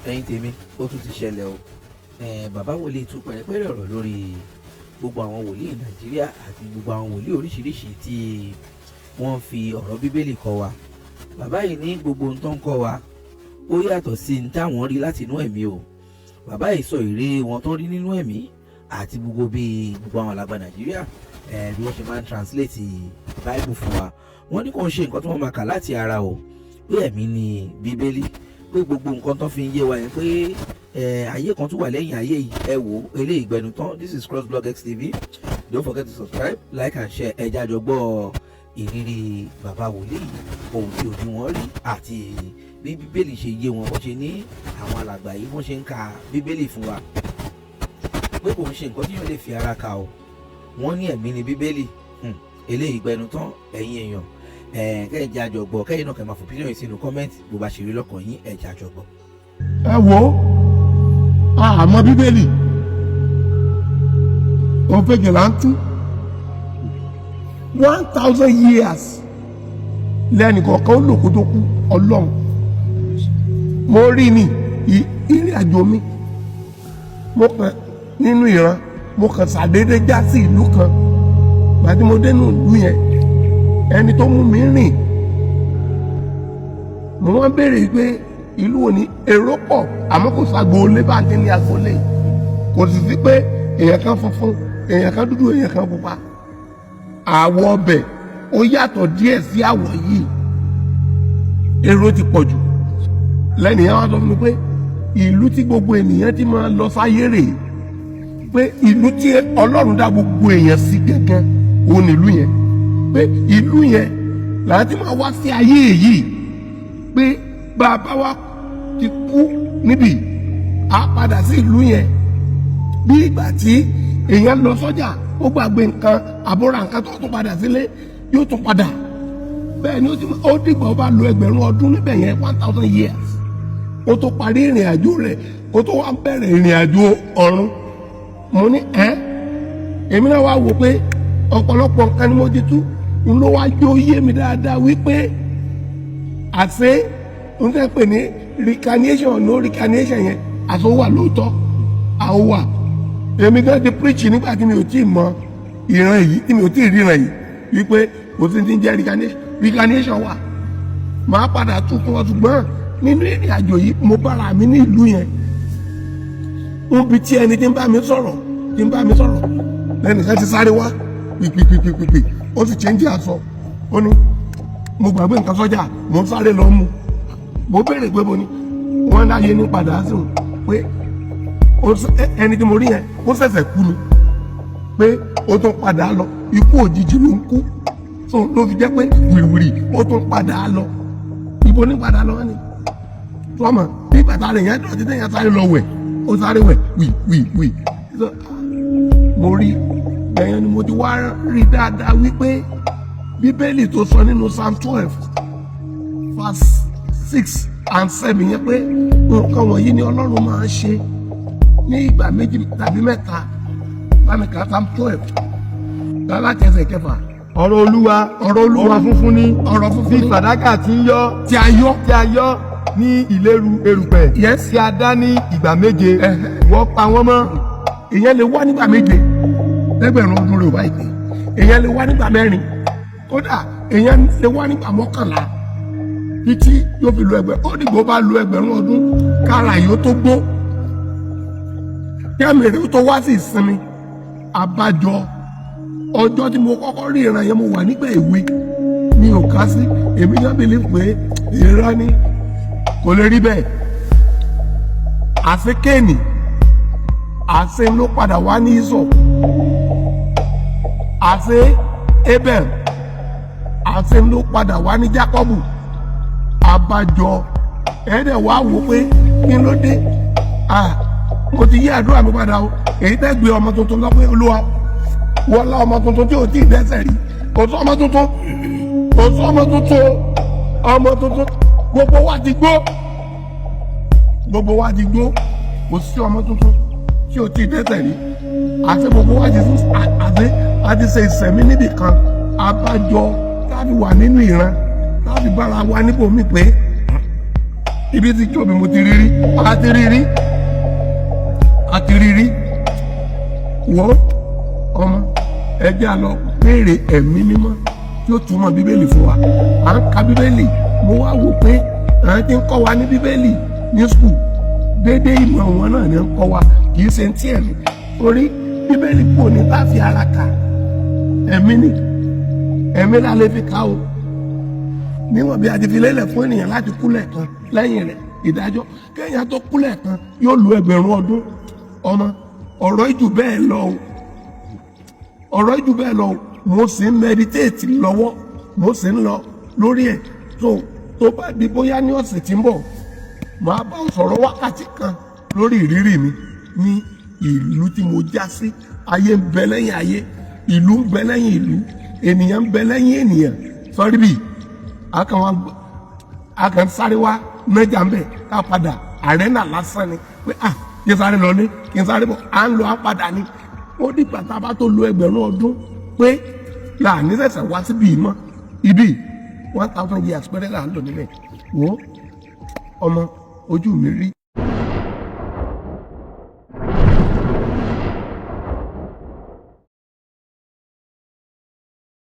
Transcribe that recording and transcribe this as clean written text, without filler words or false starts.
Ẹ̀yin tèmi, ó tún ti ṣẹlẹ̀ o. Bàbá wòlíì tún pẹ̀rẹ̀pẹ̀rẹ̀ ọ̀rọ̀ lórí gbogbo àwọn wòlíì Nàìjíríà àti gbogbo àwọn wòlíì oríṣiríṣi tí wọ́n fi ọ̀rọ̀ Bíbélì kọ́ wa. Bàbá yìí ní gbogbo ohun tó ń kọ́ wa, ó yàtọ̀ sí ní táwọn rí láti inú ẹ̀mí o. Bàbá yìí sọ ìrírí wọn tó rí nínú ẹ̀mí àti gbogbo bí gbogbo àwọn alàgbà Nàìjíríà bí wọ́n ṣe máa ń translate Bible fún wa. Wọ́n ní kò ń ṣe nǹkan tí wọ́n máa kà láti ara o, pé ẹ̀mí ni Bíbélì, pé gbogbo nǹkan tó fi ń yé wa yẹn, pé ayé kan tún wà lẹ́yìn ayé yìí. Ẹ wò ó, eléyìí gbẹnu tán. This is Crossblog XTV. Don't forget to subscribe, like and share. Ẹ jẹ́ á jọ gbọ́ ìrírí bàbá wòlíì, ohun tí ojú wọn rí àti bí Bíbélì ṣe yé wọn, bó ṣe ní àwọn alàgbà yìí, wọ́n ṣe ń ka Bíbélì fún wa, pé kò ń ṣe nǹkan tí yóò lè fi ara ka o. Wọ́n ní ẹ̀mí ni Bíbélì. Eléyìí gbẹnu tán. Ẹ̀yin èèyàn, kẹ́yìn jẹ́ á jọ gbọ́, kẹ́yìn náà kẹ́ máa fò opinion yìí sínú comment bó bá ṣe rí lọ́kàn yín. Ẹ jẹ́ á jọ gbọ́. Ẹ wo, àmọ́ Bíbélì òfegè là ń tú. 1,000 years lẹ́nìkọ̀ọ̀kan ó lò kó tó kú. Ọlọ́run, mo rí ní ìrìn àjò mi, mo kàn nínú ìran, mo kàn ṣàdédé já sí ìlú kan. Gbàtí mo dénú ìlú yẹn, ẹni tó mú mi rìn, mo wá béèrè pé ìlú wo ni? Èrò pọ̀, àmọ́ kò ságboolé bá ti ní agboolé. Kò sì sí pé èèyàn kan funfun, èèyàn kan dúdú, èèyàn kan pupa. Àwọ̀ ọbẹ̀ ó yàtọ̀ díẹ̀ sí àwọ̀ yìí. Èrò ti pọ̀ jù. Lẹ́nu yẹn, wá sọ fún mi pé ìlú tí gbogbo ènìyàn ti máa lọ sáyé rèé, pé ìlú tí Ọlọ́run dá gbogbo èèyàn sí gángan òun nílùú yẹn, pé ìlú yẹn làwọn ti máa wá sí ayé yìí, pé bàbá wa ti kú níbí, a padà sí ìlú yẹn. Bí ìgbà tí èèyàn lọ sọ́jà, ó gbàgbé nǹkan, àbúrò nǹkan, tó tún padà sílé, yóò tún padà. Bẹ́ẹ̀ ni ó ti ó dìgbà ó bá lo 1,000 ọdún níbẹ̀ yẹn, 1,000 years, ó tó parí ìrìn àjò rẹ̀, kó tó wá bẹ̀rẹ̀ ìrìn àjò ọ̀run. Mo ní ẹ́, èmi náà wá wò pé ọ̀pọ̀lọpọ̀ nǹkan ni mo ti tú n ló wá jó yé mi dáadáa wípé àṣé n tẹ́ pè ní reincarnation, no reincarnation yẹn, àṣọ wà lóòótọ́, àwọn wà. Èmi gan ti preach nígbà tí mi ò tí ì mọ ìran yìí, tí mi ò tí ì ríran yìí, wípé kò sí ti ń jẹ́ reincarnation. Reincarnation wà, màá padà tún fún ọ. Ṣùgbọ́n nínú ìrìn àjò yìí, mo bára mi ní ìlú yẹn, níbi tí ẹni tí ń bá mi sọ̀rọ̀, tí ń bá mi sọ̀rọ̀ lẹ́nìkan ti sáré wá pìpìpìpìpì, ó sì change aṣọ. Ó ní mo gbàgbé nǹkan sọ́jà, mo ń sáré lọ mú. Mo béèrè pé mo ní wọ́n láyé ní padà sí òun, pé ẹni tí mo rí yẹn, ó ṣẹ̀ṣẹ̀ kú ni, pé ó tún padà lọ, ikú òjijì ló ń kú, so ló fi jẹ́ pé wìrìwìrì ó tún padà lọ. Ibo ní padà lọ ni tọ́mọ̀ bí bàtà rẹ̀ yẹn dọ̀tí, tẹ̀yàn sáré lọ wẹ̀, ó sáré wẹ̀ wì wì wì. So, mo rí ẹ̀yẹn ni mo ti wá rí dáadáa wípé Bíbélì tó sọ nínú Psalm 12 verse 6 and 7 yẹn, pé nǹkan wọ̀nyí ni Ọlọ́run máa ń ṣe ní ìgbà méjì tàbí mẹ́ta. Bámi kà Psalm 12 láti ẹsẹ̀ kẹfà. Ọ̀rọ̀ Olúwa. Ọ̀rọ̀ Olúwa. Ọ̀rọ̀ funfun ni. Ọ̀rọ̀ funfun bí ni. Fàdákà tí ń yọ́. Tí a yọ. Tí a yọ́ ní ìléru erùpẹ̀. Yes. Tí a dá ní ìgbà méje. Wọ́n pa wọ́n mọ́. Èèyàn lè wá nígbà méje lẹ́gbẹ̀rún ọdún rẹ̀ báyìí, pé èèyàn lè wá nígbà mẹ́rin, kódà èèyàn lè wá nígbà 11 títí yóò fi lo ẹgbẹ́. Ó dìgbò bá lo 1,000 ọdún kára yóò tó gbó, kẹ́mi rẹ̀ ó tó wá sí ìsinmi. Abájọ, ọjọ́ tí mo kọ́kọ́ rí ìran yẹn, mo wà nígbà èwe, mi ò ká sí. Èmi náà believe pé ìran ni, kò lè rí bẹ́ẹ̀. Àṣé Kéènì, àṣé ló padà wá ní Ísọ̀. Àṣé Abel, àṣé ló padà wá ní Jákọ́bù. Abájọ, ẹ̀ẹ́dẹ̀ wá wò pé kí ló dé? Ah, mo ti yí àdúrà mi padà o. Èyí tẹ́ gbé ọmọ tuntun lọ pé Olúwa wọlá ọmọ tuntun tí ò tí ì dẹ́ṣẹ̀ rí. Kò sọ ọmọ tuntun, kò sọ ọmọ tuntun, ọmọ tuntun. Gbogbo wa ti gbó, gbogbo wa ti gbó. Kò sí ọmọ tuntun tí ò tí ì dẹ́ṣẹ̀ rí. Àti gbogbo wa ti àti àti ṣe ìsẹ̀mí níbì kan. Abájọ táfi wà nínú ìran, táfi bára wa níbòmí pé Ibi tí jóbi mo ti rí rí, a ti rí rí, a ti rí rí. Wọ́n ọmọ ẹjẹ́ a lọ béèrè ẹ̀mí mímọ́ tí ó túmọ̀ Bíbélì fún wa. À ń ka Bíbélì, mo wá wò pé àwọn tí ń kọ́ wa ní Bíbélì ní school, déédéé ìmọ̀ wọn náà ní ń kọ́ wa, kì í ṣe ti ẹ̀mí, torí Bíbélì kò ní bá fi ara kà. Ẹ̀mí ni, ẹ̀mí la lè fi kà o. Níwọ̀n bí a ti fi lélẹ̀ fún ènìyàn láti kú lẹ́ẹ̀kan, lẹ́yìn rẹ̀ ìdájọ́. Kéèyàn tó kú lẹ́ẹ̀kan yóò lu 1000 ọdún. Ọmọ, ọ̀rọ̀ ìjù bẹ́ẹ̀ lọ o, ọ̀rọ̀ ìjù bẹ́ẹ̀ lọ o. Mo sì ń meditate lọ́wọ́, mo sì ń lọ lórí ẹ̀. Tó bá di bóyá ní ọ̀sẹ̀ tí ń bọ̀, màá bá sọ̀rọ̀ wákàtí kan lórí ìrírí mi ní ìlú tí mo já sí. Ayé ń bẹ lẹ́yìn ayé, ìlú ń bẹ lẹ́yìn ìlú, ènìyàn ń bẹ lẹ́yìn ènìyàn. Sọrí bíi a kàn sáré wá mẹ́jà ń bẹ̀ ká padà àrẹ́nà lásán ni pé ah, kí n sáré lọlé, kí n sáré bọ̀, à ń lọ á padà ni. Ó dìgbà tá a bá tó lo 1000 ọdún pé láàní ṣẹ̀ṣẹ̀ wá síbí yìí mọ́. Ibi 1000 years péré là ń lò nílẹ̀. Wo ọmọ, ojú mi rí.